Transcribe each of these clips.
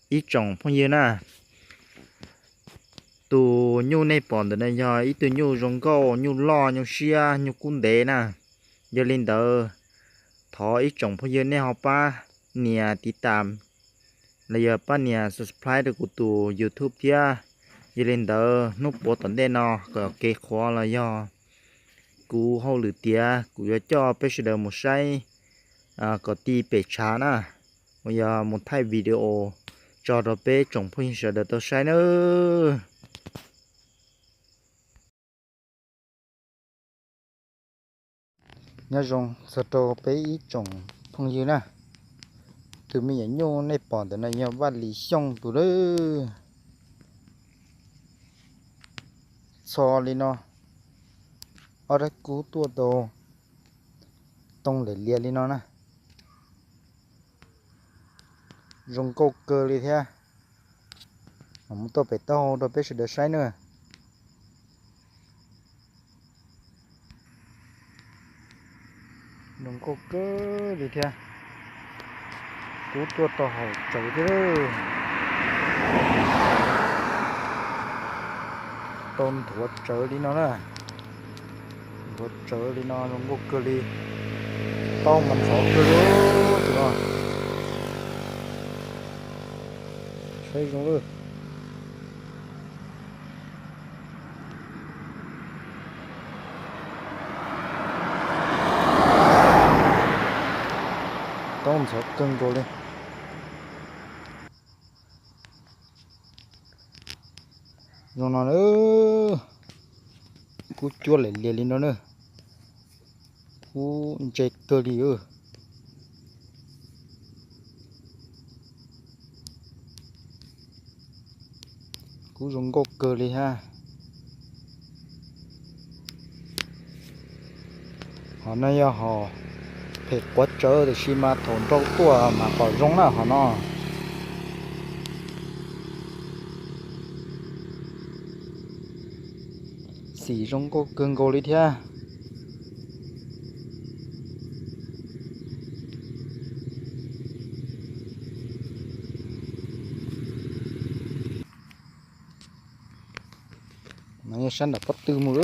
Ib tsoom phooj ywg na, tus nyuj nej pom ntawm no yog ib tug nyuj zoo nkauj, nyuj loj, nyuj siab, nyuj kub ntev na. Yog li ntawd, thov ib tsoom phooj ywg nej ho pab nias tiv tas los yog pab nias subscribe rau kuv tus YouTube thiab. Yog li ntawd hnub puav tom ntej no kom kev qhuav los yog kuv hauj lwm tiav kuv yuav coj peb sawv daws mus saib kom ti pem tshav na, uas yog mus thaij video tso rau peb tsoom phooj ywg sawv daws tau saib nawb. Nyob zoo txog rau peb ib tsoom phooj ywg na, tus me nyuam nyuj nej pom ntawm no yog Vaj Lis Xyooj tus lawm. Txho li no, ob rab kub tuaj tau too liam lias li no na. Zoo nkauj kawg li thiab. Mus tuaj pem taub hau rau peb sawv daws saib na. Zoo nkauj kawg li thiab. Kub tuaj tau haum tsawv thiab. Tau nthuav tsawv li no na. Nthuav tsawv li no zoo nkauj kawg li. Taub mas ntxhov kawg li tus no. Saib zoo lawm. Taub ntxhov kawg nkaus li. Zoo no na, kub cuab liam lias li no na, kub ntse kawg li. Kub zoo nkauj kawg li hab. Hom no yog hom phem quav tsawv tiam sis mas thaum nrau tuaj mas pom zoo na hom no. Xim zoo nkauj kawg nkaus li thiab. No yog sab nram pob tw mus.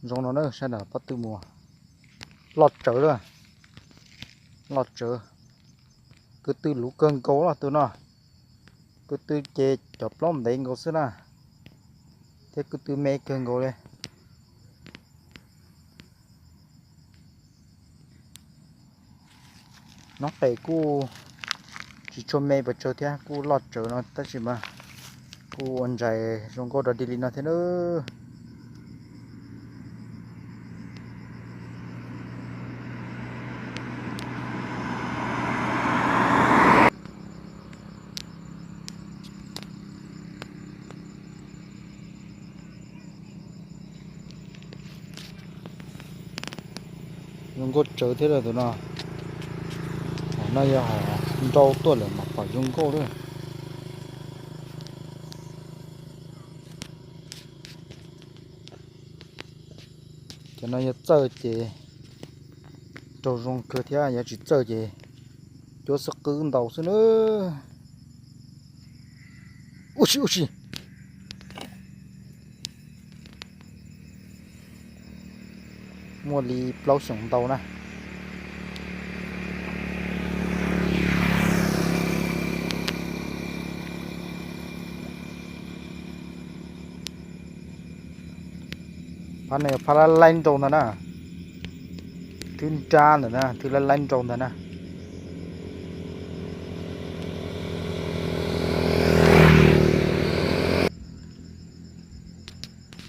Zoo no na, sab nram pob tw mus. Loj tsawv lawm. Loj tsawv. Kwv tw luv kawg nkaus los tus no. Kwv tw ces cov plaub ntev nkaus xwb na, thiab kwv tw me kawg nkaus li. Noob qes kuj tsis tshua me pes tsawg thiab, kuj loj tsawv no tab sis mas kuj ua ntsais zoo nkauj dog dig li no thiab nawb. Zoo nkauj tsawv thiab tus no. Hom no yog hom nrau tuaj lawm mas pom zoo nkauj lawm. Cov no yog txawj ces raug zoo kawg thiab, yog tsis txawj ces cuab xwb qwb ntau xwb nawb. Ub si ub si. Muaj li plaub xyoos ntau na. Phab no yog phab laib laib nrau ntag na. Thwb nrab ntawm na, thwb laib laib nrau ntag na.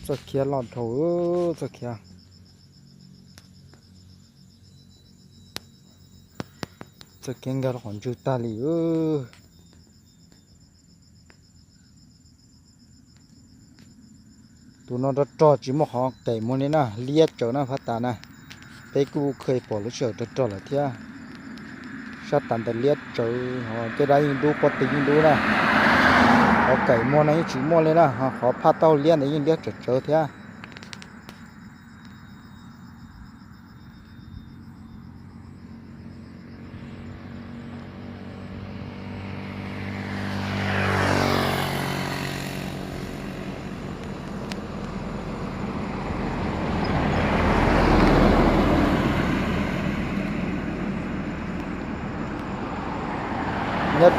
Txoj khiab loj dhau, txoj khiab. Txoj khiab nkag rau qhov ntswg tag li. Tus no rog rog tsis muaj qhov qem muag li na, liab tsawv na phab tas na. Peb kuj kheev pom lub sij hawm rog rog lawm thiab. Sab tas ntawd liab tsawv, caj dab yeej dub, pob tw yeej dub na. Qhov qem muag no yeej tsis muaj li na, ho qhov phaj taub hau liab ntawd yeej liab tsawv tsawv thiab.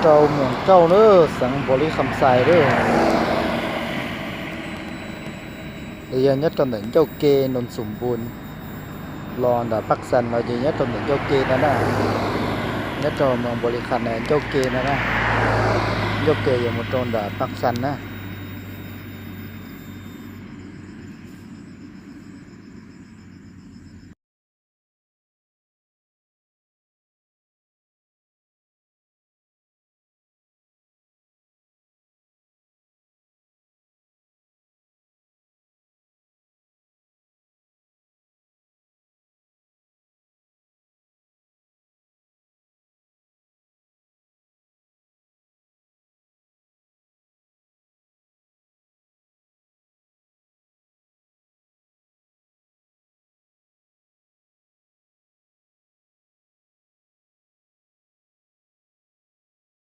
Rau Moos Rauj na, xeev Npaus Lis Kham Xais lawm. Yog nyob rau ntawm ncauj ke Noo Xum Npun los nram Paj Xas los ces nyob rau ntawm ncauj ke ntag na. Nyob rau Moos Npaus Lis Kham Xais ncauj ke ntag na. Ncauj ke yuav mus rau nram Paj Xas na.